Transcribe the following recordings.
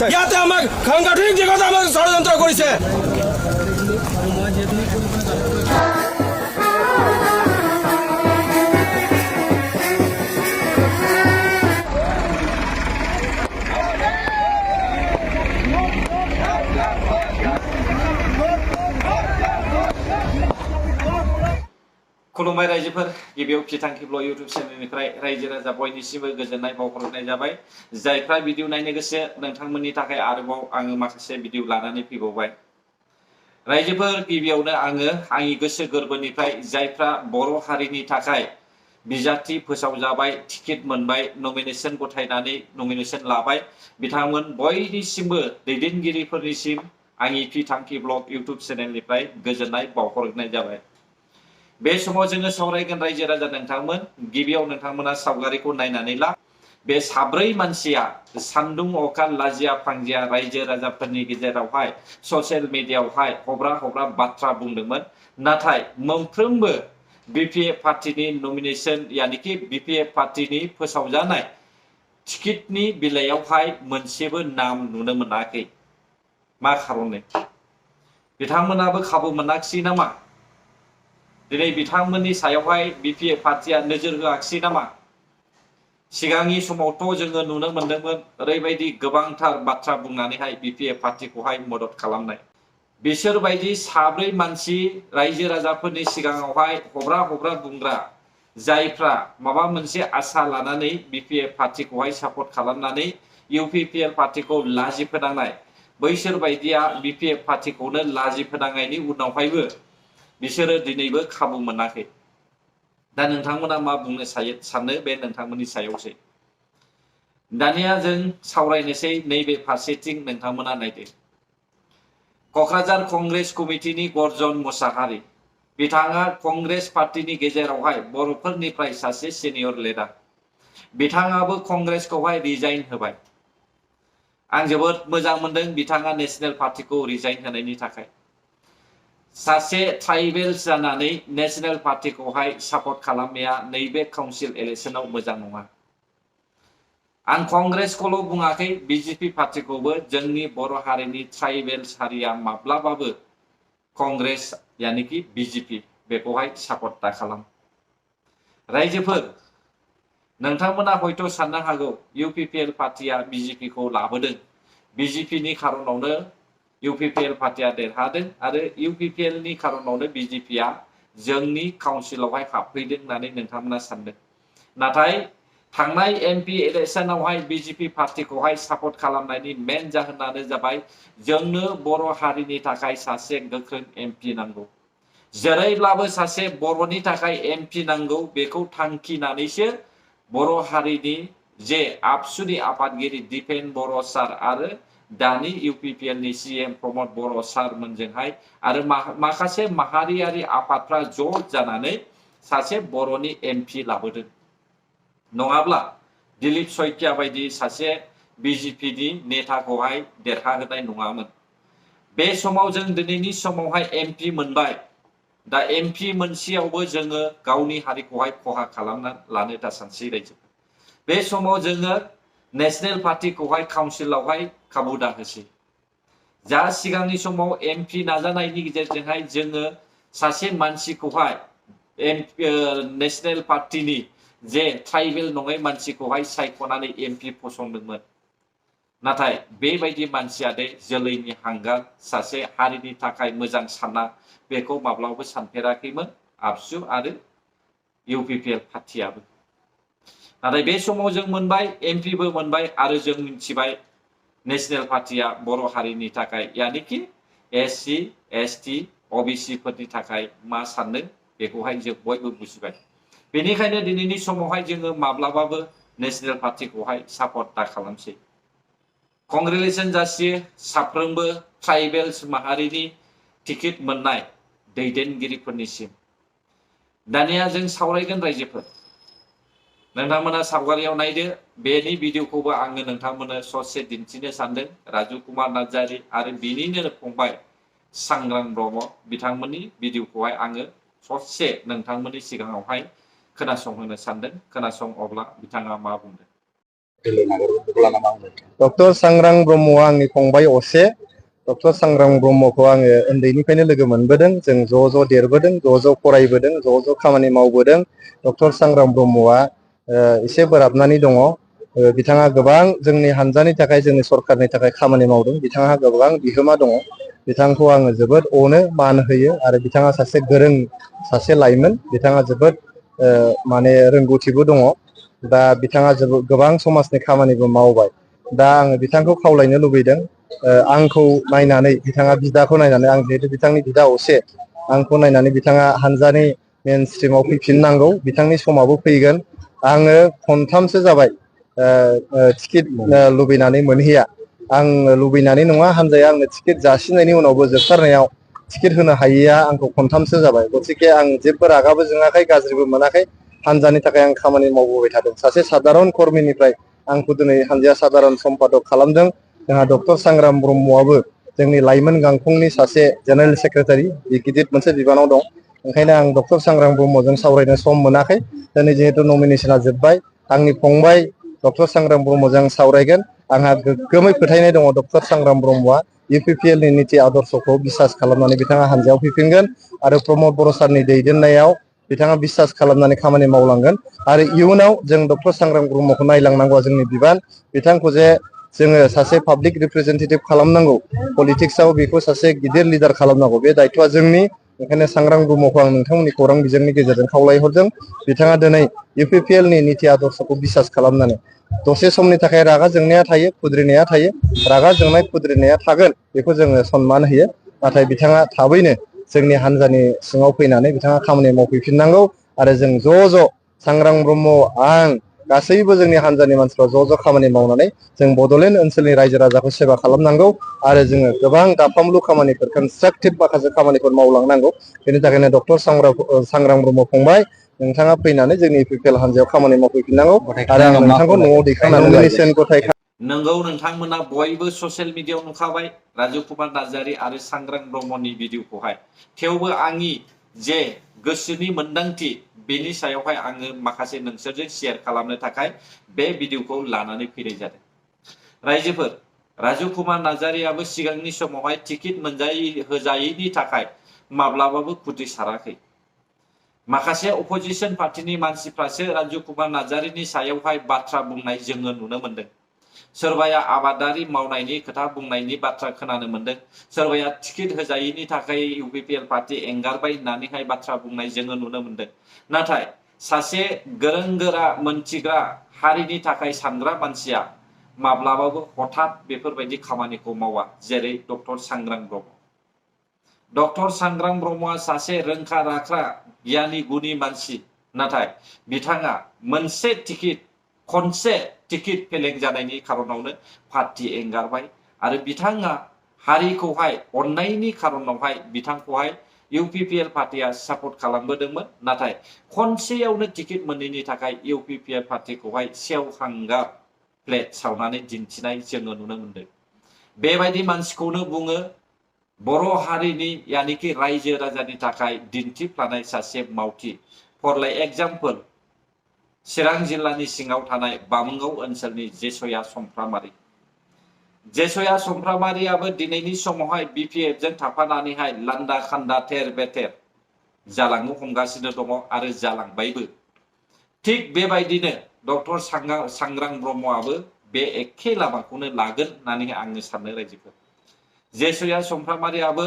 ইয়াতে আমাক সাংগঠনিক দিশত আমাক ষড়যন্ত্র কৰিছে। खुलुमबाय रायजोफोर गिबियाव खिथांखिब्ल इउट्यूब चेनेलनिफ्राय रायजो राजा बयनिसिमबो गोजोननाय बावहरनाय जाबाय। जायफ्रा भिडिअ नायनो गोसो नोंथांमोननि थाखाय आरोबाव आङो माखासे भिडिअ लानानै फैबावबाय। रायजोफोर गिबियावनो आङो आंनि गोसो गोरबोनिफ्राय जायफ्रा बर' हारिनि थाखाय बिजाथि फोसावजाबाय, टिकेट मोनबाय, नमिनेशन गथायनानै नमिनेशन लाबाय, बिथांमोन बयनिसिमबो दैदेनगिरिफोरनिसिम आंनि खिथांखि ब्लग इउट्यूब चेनेलनिफ्राय गोजोननाय बावहरनाय जाबाय। बे समाव जोङो सावरायगोन रायजो राजा नोंथांमोन गिबियाव नोंथांमोना सावगारिखौ नायनानै ला। बे साब्रै मानसिया सान्दुं अखा लाजिया फांजिया रायजो राजाफोरनि गेजेरावहाय ससियेल मिडियायावहाय हब्रा बाथ्रा बुंदोंमोन। नाथाय मोनफ्रोमबो बीपीएफ पार्टीनि नमिनेशन यानिकि बीपीएफ पार्टीनि फोसावजानाय टिकेटनि बेलायावहाय मोनसेबो नाम नुनो मोनाखै। मा खारनै? बिथांमोनाबो खाबु मोनाखिसै नामा? दिनै बिथांमोननि सायावहाय बीपीएफ पार्टीया नोजोर होआखिसै नामा? सिगांनि समावथ' जोङो नुनो मोन्दोंमोन ओरैबायदि गोबांथार बाथ्रा बुंनानैहाय बीपीएफ पार्टीखौहाय मदद खालामनाय। बिसोरबायदि साब्रै मानसि रायजो राजाफोरनि सिगाङावहाय हब्रा बुंग्रा जायफ्रा माबा मोनसे आसा लानानै बीपीएफ पार्टीखौहाय सापर्ट खालामनानै इउपिपिएल पार्टीखौ लाजि फोनांनाय, बैसोर बायदिया बीपीएफ पार्टीखौनो लाजि फोनांनायनि उनावहायबो बिसोरो दिनैबो खाबु मोनाखै। दा नोंथांमोना मा बुंनो सानो बे नोंथांमोननि सायावसै। दानिया जों सावरायनोसै नैबे फारसेथिं नोंथांमोना नायदो। क'क्राझार कंग्रेस कमिटिनि गर्जन मुसाहारि बिथाङा कंग्रेस पार्टीनि गेजेरावहाय बर'फोरनिफ्राय सासे सिनियर लिडार। बिथाङाबो कंग्रेसखौहाय रिजाइन होबाय। आं जोबोद मोजां मोनदों बिथाङा नेशनेल पार्टीखौ रिजाइन होनायनि थाखाय। सासे ट्राइबेल्स जानानै नेशनेल पार्टीखौहाय सापर्ट खालामनाया नैबे काउन्सिल इलेक्शनाव मोजां नङा। आं कंग्रेसखौल' बुङाखै, बीजेपी पार्टीखौबो जोंनि बर' हारिनि ट्राइबेल्स हारिया माब्लाबाबो कंग्रेस यानिकि बीजेपी बेखौहाय सापर्ट दा खालाम। रायजोफोर नोंथांमोना हयथ' साननो हागौ इउपिपिएल पार्टीया बीजेपीखौ लाबोदों, बीजेपीनि खारनावनो इउपिपिएल पार्टीया देरहादों आरो इउपिपिएलनि खारनावनो बीजेपीया जोंनि काउन्सिलावहाय हाबफैदों होननानै नोंथांमोना सानदों। नाथाय थांनाय एमपि इलेक्शनावहाय बीजेपी पार्टीखौहाय सापर्ट खालामनायनि मेन जाहोनानो जाबाय जोंनो बर' हारिनि थाखाय सासे गोख्रों एमपि नांगौ। जेरैब्लाबो सासे बर'नि थाखाय एमपि नांगौ बेखौ थांखिनानैसो बर' हारिनि जे आबसुनि आफादगिरि दिपेन बर' सार आरो दानि इउपिपिएलनि सीएम प्रमद बर' सारमोनजोंहाय आरो माखासे माहारियारि आफादफ्रा ज' जानानै सासे बर'नि एमपि लाबोदों। नङाब्ला दिलीप शइकिया बायदि सासे बीजेपीनि नेताखौहाय देरहाहोनाय नङामोन। बे समाव जों दिनैनि समावहाय एमपि मोनबाय। दा एमपि मोनसेयावबो जोङो गावनि हारिखौहाय खहा खालामना लानो दा सानसै रायजो। बे समाव जोङो नेशनेल पार्टीखौहाय काउन्सिलावहाय खाबु दा होसै। जा सिगांनि समाव एमपि नाजानायनि गेजेरजोंहाय जोङो सासे मानसिखौहाय नेशनेल पार्टीनि जे ट्राइबेल नङै मानसिखौहाय सायख'नानै एमपि फसंदोंमोन। नाथाय बेबायदि मानसिया दे जोलैनि हांगार, सासे हारिनि थाखाय मोजां सानना बेखौ माब्लाबाबो सानफेराखैमोन आबसु आरो इउपिपिएल पार्टीयाबो। नाथाय बे समाव जों मोनबाय, एमपिबो मोनबाय आरो जों मिथिबाय नेशनेल पार्टीया बर' हारिनि थाखाय यानिकि एससी, एसटी, ओबीसी फोरनि थाखाय मा सानदों बेखौहाय जों बयबो बुजिबाय। बेनिखायनो दिनैनि समावहाय जोङो माब्लाबाबो नेशनेल पार्टीखौहाय सापर्ट दा खालामसै। कंग्रेचुलेसन जासियो साफ्रोमबो ट्राइबेल्स माहारिनि टिकेट मोननाय दैदेनगिरिफोरनिसिम। दानिया जों सावरायगोन रायजोफोर। नोंथांमोना सावगारियाव नायदो। बेनि भिडिअखौबो आङो नोंथांमोननो ससे दिन्थिनो सानदों। राजु कुमार नार्जारी आरो बिनिनो फंबाय सांग्रां ब्रह्म बिथांमोननि भिडिअखौहाय आङो ससे नोंथांमोननि सिगाङावहाय खोनासंहोनो सानदों। खोनासं अब्ला बिथाङा मा बुंदों। डक्टर सांग्रां ब्रह्मआ आंनि फंबाय असे डक्टर सांग्रां ब्रह्मखौ आङो उन्दैनिफ्रायनो लोगो मोनबोदों जों ज' देरबोदों ज' फरायबोदों ज' खामानि मावबोदों डक्टर सांग्रां ब्रह्मआ एसे बोराबनानै दङ बिथाङा गोबां जोंनि हानजानि थाखाय जोंनि सरखारनि थाखाय खामानि मावदों बिथाङा गोबां बिहोमा दङ बिथांखौ आङो जोबोद अनो मान होयो आरो बिथाङा सासे गोरों सासे लाइमोन बिथाङा जोबोद माने रोंगौथिबो दङ दा बिथाङा जोबोद गोबां समाजनि खामानिबो मावबाय दा आङो बिथांखौ खावलायनो लुबैदों आंखौ नायनानै बिथाङा बिदाखौ नायनानै आं जिहेतु बिथांनि बिदा असे आंखौ नायनानै बिथाङा हानजानि मेन स्ट्रिमाव फैफिननांगौ बिथांनि समाबो फैगोन आङो खनथामसो जाबाय टिकेट लुबैनानै मोनहैया आं लुबैनानै नङा हानजाया आंनो टिकेट जासिनायनि उनावबो जोबथारनायाव टिकेट होनो हायैया आंखौ खनथामसो जाबाय गतिके आं जेबो रागाबो जोङाखै गाज्रिबो मोनाखै हानजानि थाखाय आं खामानि मावबोबाय थादों सासे सादारन कर्मिनिफ्राय आंखौ दिनै हानजाया सादारन सम्पादक खालामदों जोंहा डक्टर सांग्रां ब्रह्मआबो जोंनि लाइमोन गांखंनि सासे जेनेरेल सेक्रेटारि गिदिर मोनसे बिबानाव दं ओंखायनो आं डक्टर सांग्रां ब्रह्मजों सावरायनो सम मोनाखै दिनै जिहेतु नमिनेसना जोब्बाय आंनि फंबाय डक्टर सांग्रां ब्रह्मजों सावरायगोन आंहा गोग्गोमै फोथायनाय दङ डक्टर सांग्रां ब्रह्मआ UPPL नि निति आदर्शखौ बिसास खालामनानै बिथाङा हानजायाव फैफिनगोन आरो प्रमद बर' सारनि दैदेननायाव बिथाङा बिसास खालामनानै खामानि मावलांगोन आरो इयुनाव जों डक्टर सांग्रां ब्रह्मखौ नायलांनांगौआ जोंनि बिबान बिथांखौ जे जोङो सासे पाब्लिक रिप्रेजेन्टेटिभ खालामनांगौ पलिटिक्सआव बेखौ सासे गिदिर लिडार खालामनांगौ बे दायथ'आ जोंनि ओंखायनो सांग्रां ब्रह्मखौ आं नोंथांमोननि खौरां बिजोंनि गेजेरजों खावलायहरदों बिथाङा दिनै UPPL नि निति आदर्शखौ बिसास खालामनानै दसे समनि थाखाय रागा जोंनाया थायो खुद्रिनाया थायो रागा जोंनाय खुद्रिनाया थागोन बेखौ जोङो सनमान होयो नाथाय बिथाङा थाबैनो जोंनि हानजानि सिङाव फैनानै बिथाङा खामानि मावफैफिननांगौ आरो जों ज' सांग्रां ब्रह्म आं गासैबो जोंनि हानजानि मानसिफ्रा ज' खामानि मावनानै जों बड'लेण्ड ओनसोलनि रायजो राजाखौ सेबा खालामनांगौ आरो जोङो गोबां दाफामलु खामानिफोर कनस्ट्राक्टिभ माखासे खामानिफोर मावलांनांगौ बेनि थाखायनो डक्टर सांग्रां ब्रह्म फंबाय नोंथाङा फैनानै जोंनि UPPL हानजायाव खामानि मावफैफिननांगौ आरो आं नोंथांखौ न'आव दैखांनानै नमिनेसन गथाय नोंगौ नोंथांमोना बयबो ससियेल मिडियायाव नुखाबाय राजु कुमार नार्जारी आरो सांग्रां ब्रह्मनि भिडिअखौहाय थेवबो आंनि जे गोसोनि मोन्दांथि बेनि सायावहाय आङो माखासे नोंसोरजों शेयार खालामनो थाखाय बे भिडिअखौ लानानै फैनाय जादों रायजोफोर राजु कुमार नार्जारीआबो सिगांनि समावहाय टिकेट होजायैनि थाखाय माब्लाबाबो खुद्रिसाराखै माखासे अपोजिशन पार्टीनि मानसिफ्रासो राजु कुमार नार्जारीनि सायावहाय बाथ्रा बुंनाय जोङो नुनो मोनदों सोरबाया आबादारि मावनायनि खोथा बुंनायनि बाथ्रा खोनानो मोनदों सोरबाया टिकेट होजायैनि थाखाय UPPL पार्टी एंगारबाय होननानैहाय बाथ्रा बुंनाय जोङो नुनो मोनदों नाथाय सासे गोरों गोरा मोनथिग्रा हारिनि थाखाय सानग्रा मानसिया माब्लाबाबो हठात बेफोरबायदि खामानिखौ मावा जेरै डक्टर सांग्रां ब्रह्म डक्टर सांग्रां ब्रह्मआ सासे रोंखा राखा गियानि गुनि मानसि नाथाय बिथाङा मोनसे खनसे टिकेट फेलें जानायनि खारनावनो पार्टी एंगारबाय आरो बिथाङा हारिखौहाय अननायनि खारनावहाय बिथांखौहाय UPPL पार्टीया सापर्ट खालामबोदोंमोन नाथाय खनसेयावनो टिकेट मोनैनि थाखाय UPPL पार्टीखौहाय सेवहांगार प्लेट सावनानै दिन्थिनाय जोङो नुनो मोनदों बेबायदि मानसिखौनो बुङो बर' हारिनि यानिकि रायजो राजानि थाखाय दिन्थिफ्लानाय सासे मावथि फर एग्जाम्पल चिरां जिल्लानि सिङाव थानाय बामोनगाव ओनसोलनि जेसया समफ्रामारियाबो दिनैनि समावहाय BPF जों थाफानानैहाय लान्दा खान्दा थेर बेथेर जालांनो हमगासिनो दङ आरो जालांबायबो थिग बेबायदिनो डक्टर सांग्रां ब्रह्मआबो बे एखे लामाखौनो लागोन होननानै आङो सानो रायजोफोर जेसया समफ्रामारियाबो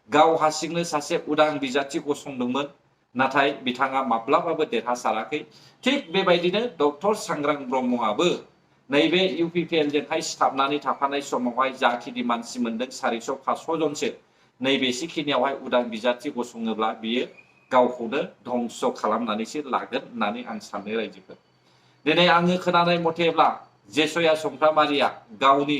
गाव हारसिंनो सासे उदां बिजाथि गसंदोंमोन नाथाय बिथाङा माब्लाबाबो देरहासाराखै थिग बेबायदिनो डक्टर सांग्रां ब्रह्मआबो नैबे UPPL जोंहाय सिथाबनानै थाफानाय समावहाय जाखिनि मानसि मोनदों 400-500 जनसो नैबेसेखिनियावहाय उदां बिजाथि गसङोब्ला बियो गावखौनो धंस खालामनानैसो लागोन होननानै आं सानो रायजोफोर दिनै आङो खोनानाय मथेब्ला जेसया समफ्रामारिया गावनि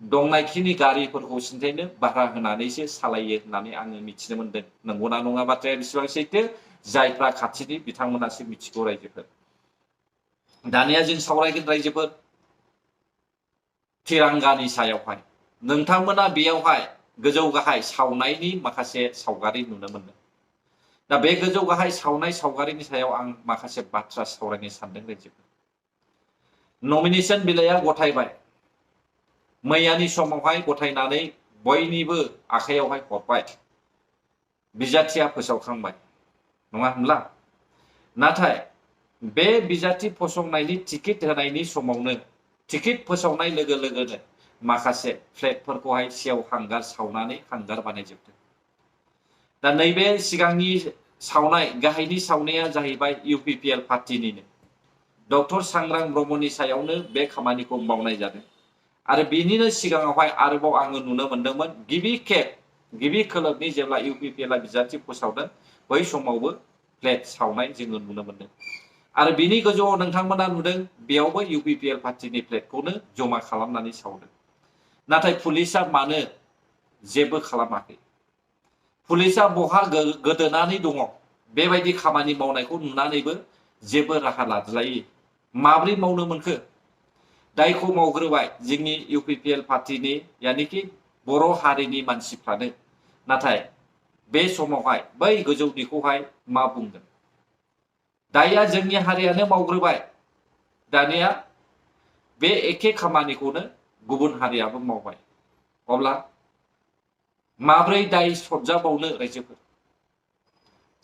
दंनायखिनि गारिफोरखौ सिन्थायनो भारा होनानैसो सालायो होननानै आङो मिथिनो मोनदों नंगौना नङा बाथ्राया बेसेबां सैथो जायफ्रा खाथिनि बिथांमोनासो मिथिगौ रायजोफोर दानिया जों सावरायगोन रायजोफोर तिरांगानि सायावहाय नोंथांमोना बेयावहाय गोजौ गाहाय सावनायनि माखासे सावगारि नुनो मोनदों दा बे गोजौ गाहाय सावनाय सावगारिनि सायाव आं माखासे बाथ्रा सावरायनो सानदों रायजोफोर नमिनेशन बिलाइया गथायबाय मैयानि समावहाय गथायनानै बयनिबो आखायावहाय हरबाय बिजाथिया फोसावखांबाय नङा होनब्ला नाथाय बे बिजाथि फसंनायनि टिकेट होनायनि समावनो टिकेट फोसावनाय लोगो लोगोनो माखासे फ्लेगफोरखौहाय सेव हांगार सावनानै हांगार बानायजोबदों दा नैबे सिगांनि सावनाय गाहायनि सावनाया जाहैबाय इउपिपिएल पार्टीनिनो डक्टर सांग्रां ब्रह्मनि सायावनो बे खामानिखौ मावनाय जादों आरो बेनिनो सिगाङावहाय आरोबाव आङो नुनो मोनदोंमोन गिबि खोलोबनि जेब्ला इउपिपिएलआ बिजाथि फोसावदों बै समावबो फ्लेग सावनाय जोङो नुनो मोनदों आरो बिनि गोजौआव नोंथांमोना नुदों बेयावबो इउपिपिएल पार्टीनि फ्लेगखौनो जमा खालामनानै सावदों नाथाय पुलिसआ मानो जेबो खालामाखै पुलिसआ बहा गोदोनानै दङ बेबायदि खामानि मावनायखौ नुनानैबो जेबो राहा लाज्लायै माब्रै मावनो मोनखो दायखौ मावग्रोबाय जोंनि इउपिपिएल पार्टीनि यानिखि बर' हारिनि मानसिफ्रानो नाथाय बे समावहाय बै गोजौनिखौहाय मा बुंगोन दाया जोंनि हारियानो मावग्रोबाय दानिया बे एखे खामानिखौनो गुबुन हारियाबो मावबाय अब्ला माब्रै दाय सरजाबावनो रायजोफोर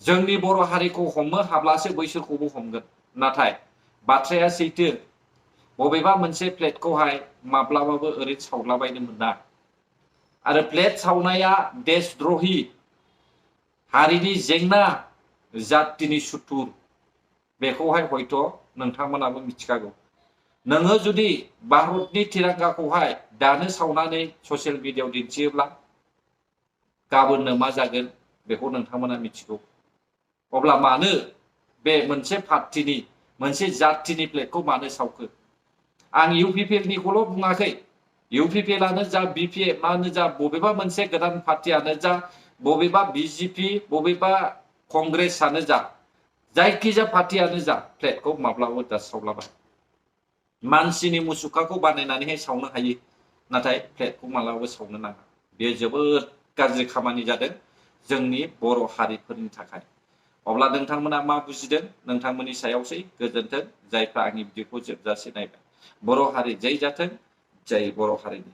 जोंनि बर' हारिखौ हमनो हाब्लासो बैसोरखौबो हमगोन नाथाय बाथ्राया सैथो बबेबा मोनसे फ्लेगखौहाय माब्लाबाबो ओरैनो सावलाबायनो मोना आरो फ्लेग सावनाया देशद्रहि हारिनि जेंना जातिनि सुथुर बेखौहाय हयथ' नोंथांमोनाबो मिथिखागौ नोङो जुदि भारतनि तिरंगाखौहाय दानो सावनानै ससियेल मिडियायाव दिन्थियोब्ला गाबोननो मा जागोन बेखौ नोंथांमोना मिथिगौ अब्ला मानो बे मोनसे पार्टीनि मोनसे जातिनि फ्लेगखौ मानो सावखो आं इउपिपिएलनिखौल' बुङाखै इउपिपिएलआनो जा बिपिएफआनो जा बबेबा मोनसे गोदान पार्टीयानो जा बबेबा बिजेपि बबेबा कंग्रेसआनो जा जायखिजाया पार्टीयानो जा फ्लेगखौ माब्लाबाबो दा सावलाबाय मानसिनि मुसुखाखौ बानायनानैहाय सावनो हायो नाथाय फ्लेगखौ माब्लाबाबो सावनो नाङा बेयो जोबोद गाज्रि खामानि जादों जोंनि बर' हारिफोरनि थाखाय अब्ला नोंथांमोना मा बुजिदों नोंथांमोननि सायावसै गोजोन्थों जायफ्रा आंनि भिडिअखौ जोबजासे नायबाय बर' हारि जै जाथों जय बर' हारिनि